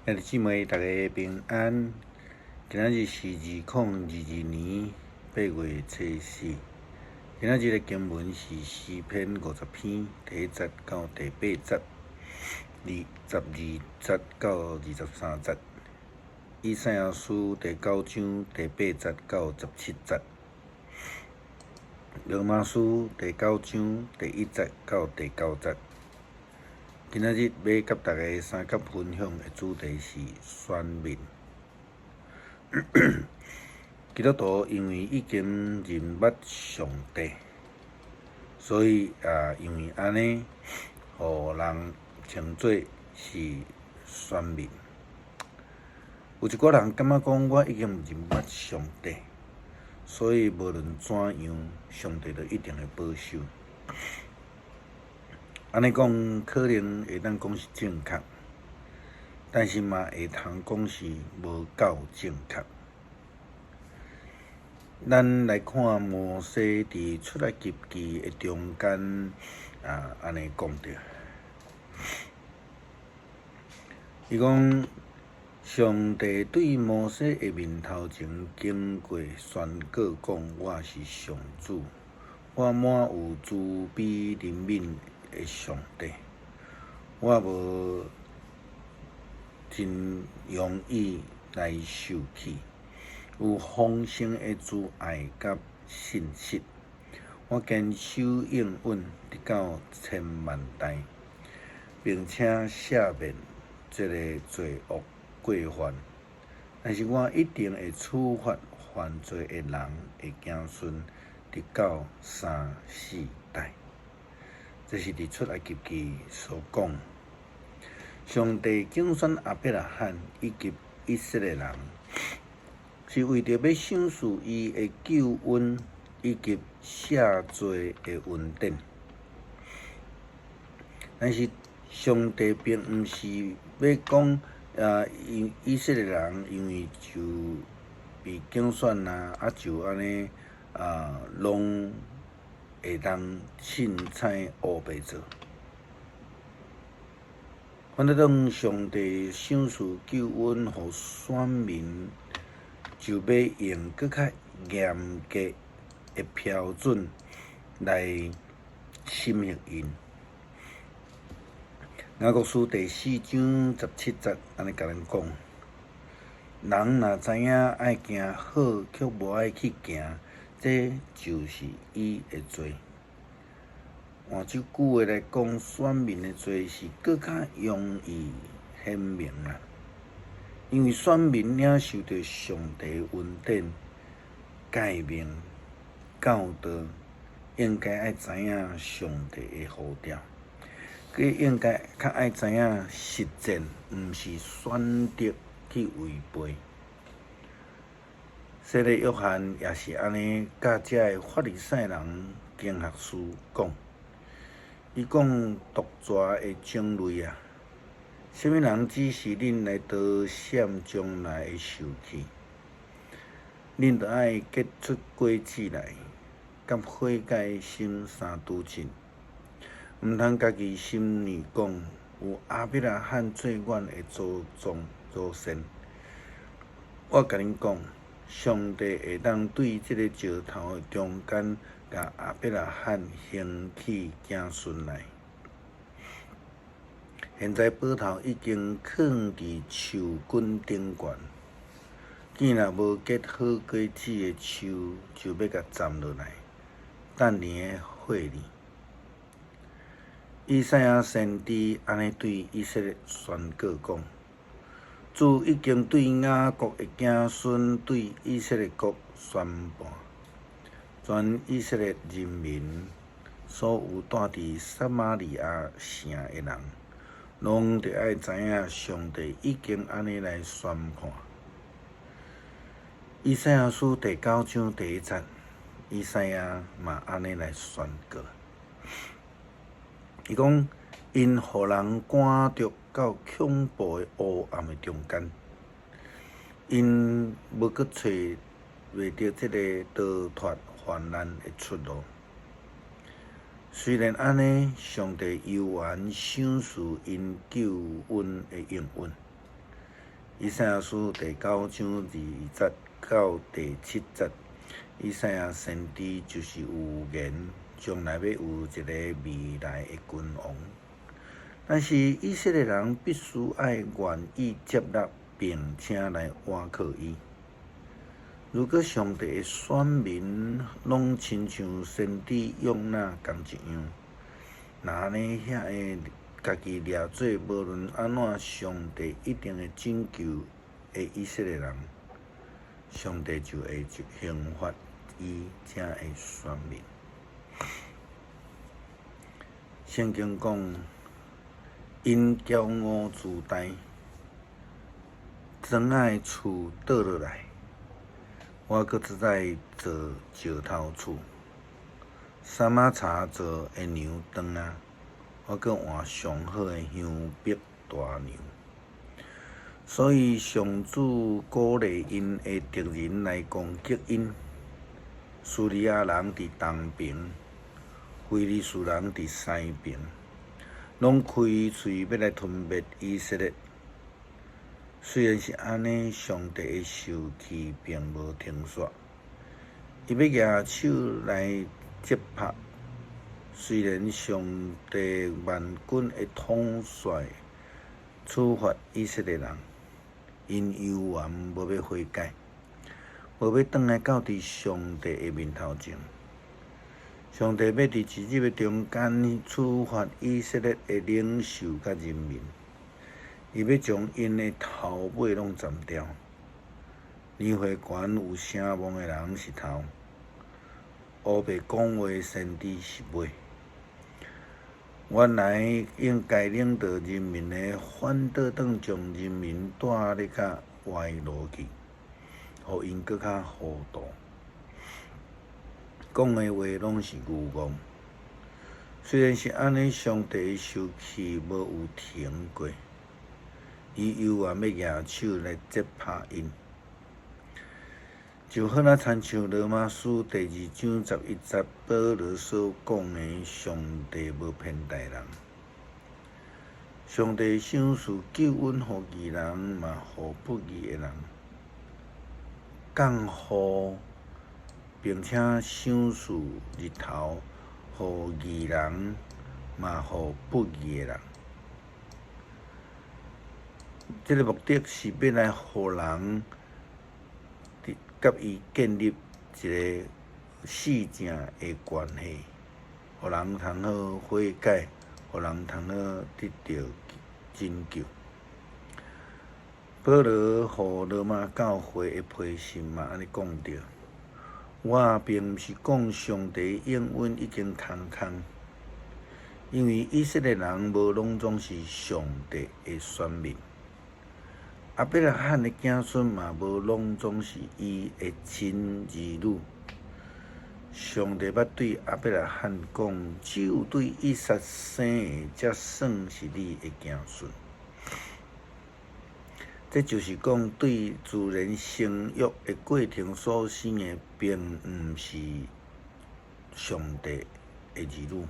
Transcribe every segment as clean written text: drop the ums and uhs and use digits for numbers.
兄弟姊妹，大家平安。今仔日是2022年8月初四。今仔日的經文是詩篇50篇第1節到第8節，22節到23節。以賽亞書第九章第八節到17節。羅馬書第九章第一節到第九節。今仔日欲佮大家相佮分享的主題是選民。基督徒因為已經認捌上帝，所以啊，因為按呢，予人稱做是選民。有一寡人感覺講，我已經認捌上帝，所以無論怎樣，上帝都一定會保守。按呢講可能會當講是正確，但是嘛會通講是無夠正確。咱來看摩西佇出埃及記的中間啊，按呢講著，伊講上帝對摩西的面頭前經過宣告講：我是上主，我滿有慈悲憐憫的上帝，我無真容易來受氣，有豐盛的慈愛佮信實。我堅守應允，直到千萬代，並且赦免這个罪惡過犯。但是我一定會處罰犯罪的人的子孫，直到三四代。這是佇出埃及記所講，上帝揀選亞伯拉罕以及以色列人，是為著欲賞賜伊的救恩以及赦罪的恩典。但是上帝並毋是欲講啊，以以色列人因為就被揀選啊，啊就按呢啊，攏會當凊彩烏白做。反正當上帝賞賜救恩予選民，就欲用閣較嚴格的標準來審核𪜶。雅各書第四章17節按呢共咱講：人若知影愛行好，卻無愛去行，這就是伊的罪。換這句話來講，選民的罪是閣較容易顯明啦，因為選民領受著上帝恩典、誡命、教導，應該愛知影上帝的呼召，閣應該較愛知影實踐，毋是選擇去違背。洗禮約翰也是按呢，佮遮个法利賽人經學士講，伊講毒蛇的種類啊，啥物人指示恁來逃閃將來的受氣？恁著愛結出果子來，佮悔改心相拄稱，毋通家己心裡講，有亞伯拉罕做阮的祖宗祖先。我共恁講，上帝會當對這个石頭的中間，共亞伯拉罕興起子孫來。現在斧頭已經囥佇樹根頂懸，見若無結好果子的樹，就欲共斬落來，擲佇咧火裡。以賽亞先知按呢對以色列宣告講：主已經對雅各的子孫，對以色列國宣判，全以色列人民，所有住佇撒瑪利亞城的人，攏著愛知影上帝已經按呢來宣判。以賽亞書第九章第一節，以賽亞嘛按呢來宣告。伊講，𪜶予人趕逐到恐怖的烏暗的中間，𪜶無閣揣袂著這个逃脫患難的出路。雖然按呢，上帝猶原賞賜𪜶救恩的應允。以賽亞書第九章二節到第七節，以賽亞先知就是預言將來欲有一個未來的君王，但是以色列人必須愛願意接納，並且來倚靠伊。如果上帝的選民攏親像先知約拿仝一樣，若按呢遐會家己掠做無論按怎，上帝一定會拯救的以色列人，上帝就會懲罰伊遮的選民。聖經講，𪜶驕傲自大，磚仔的厝倒落來，我閣再再造石頭厝，杉仔柴做的梁長啊，我閣換上好的香柏大梁。所以上主鼓勵𪜶的敵人來攻擊𪜶，敘利亞人佇東爿，非利士人佇西爿，攏開喙欲來吞滅以色列。雖然是按呢，上帝的受氣並無停煞，伊欲舉手來責拍。雖然上帝萬軍的統帥處罰以色列人，𪜶猶原無欲悔改，無欲轉來到佇上帝的面頭前。上帝欲佇一日的中間處罰以色列的領袖佮人民，伊欲將𪜶的頭尾攏斬掉。年歲懸有聲望的人是頭，烏白講話先知是尾。原來應該領導人民的，反倒轉將人民帶咧較歪路去，予𪜶閣較糊塗。講的話攏是愚妄。雖然是按呢，上帝的受氣無有停過，伊猶原欲舉手來責拍𪜶。就好若親像羅馬書第二章11節保羅所講的，上帝無偏待人，上帝賞賜救恩予義人，嘛予不義的人，降雨，並且賞賜日頭予義人，嘛予不義的人。這个目的是欲來予人佮伊建立一个死正的關係，予人通好悔改，予人通好得著拯救。保羅予羅馬教會的批信嘛，按呢講著。我並毋是講上帝應允已經空空，因為以色列人無攏總是上帝的選民。亞伯拉罕的子孫嘛，無攏總是伊的親兒女。上帝捌對亞伯拉罕講：只有對以撒生的，才算是你的子孫。這就是講，對自然生育的過程所生的，並毋是上帝的兒女。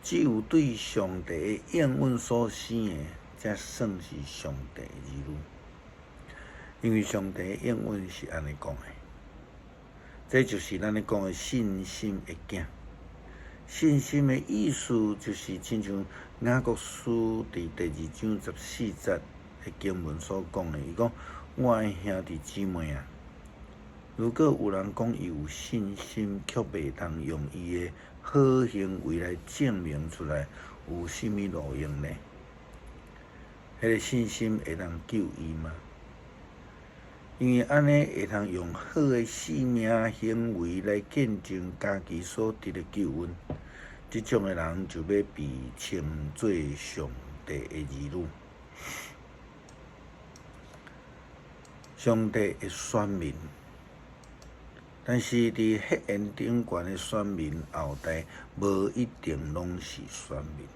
只有對上帝的應允所生的，才算是上帝的兒女。因為上帝的應允是按呢講的，這就是咱咧講的信心的囝。信心的意思就是親像雅各書佇第二章14節的經文所講的，伊講：我的兄弟姊妹啊，如果有人講伊有信心，卻袂通用伊的好行為來證明出來，有啥物路用呢？彼个信心會當救伊嗎？因為按呢會通用好的生命行為來見證家己所得的救恩，這種的人就欲被稱做上帝的兒女，上帝的選民。但是佇血緣頂懸的選民後代，無一定攏是選民。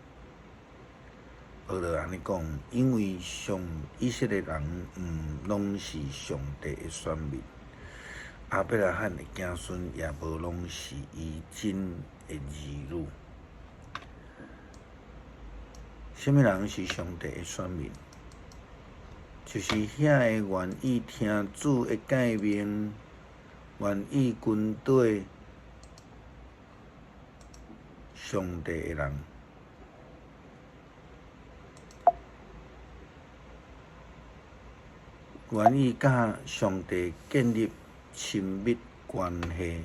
保羅按呢講，因為上以色列人毋攏是上帝的選民，亞伯拉罕的子孫也無攏是伊真的兒女。啥物人是上帝的選民？就是遐个願意聽主的誡命，願意跟綴上帝的人，願意佮上帝建立親密關係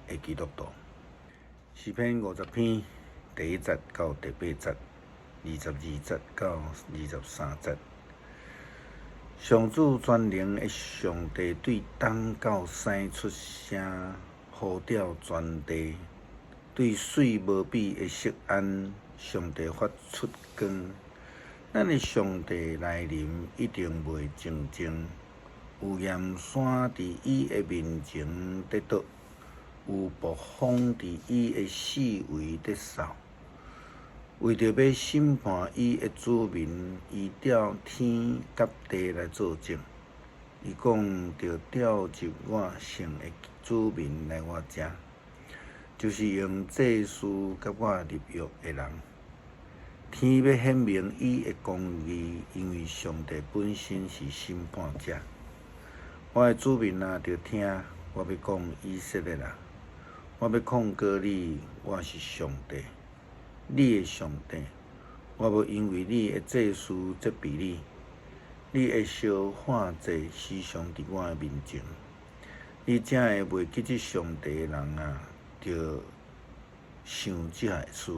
的基督徒。詩篇50篇第一節到第八節，22節到23節。上主全能的上帝對東到西出聲，呼叫全地，對水無比的錫安，上帝發出光。咱的上帝來臨，一定袂靜靜。有鹽山佇伊的面前跌倒，有暴風佇伊的四圍咧掃。為著欲審判伊的子民，伊調天佮地來做證。伊講著召集我聖的子民來我遮，就是用祭司佮我立約的人。天欲顯明伊的公義，因為上帝本身是審判者。我的子民啊，著聽，我欲講以色列啊，我欲控告你，我是上帝，你的上帝。我欲因為你的祭司責備你，你的燒化祭時常佇我的面前。你遮个袂記得上帝的人啊，著想這項事，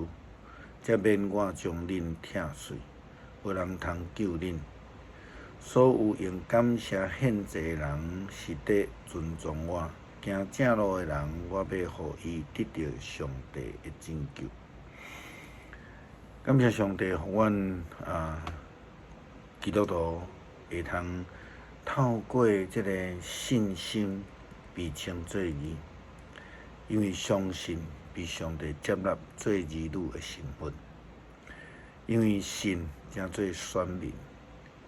才免我將恁拆碎，無人通救恁。所有用感謝獻祭的人，是佇尊重我；行正路的人，我欲予伊得著上帝的拯救。感謝上帝，予阮啊基督徒會通透過這个信心被稱做義，因為相信被上帝接納做兒女的身份，因為信成做選民。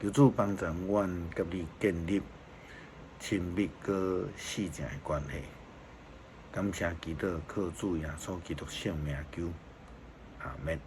求主幫助阮佮你建立親密閣實正的關係。感謝基督，靠主耶穌基督聖名求，阿們。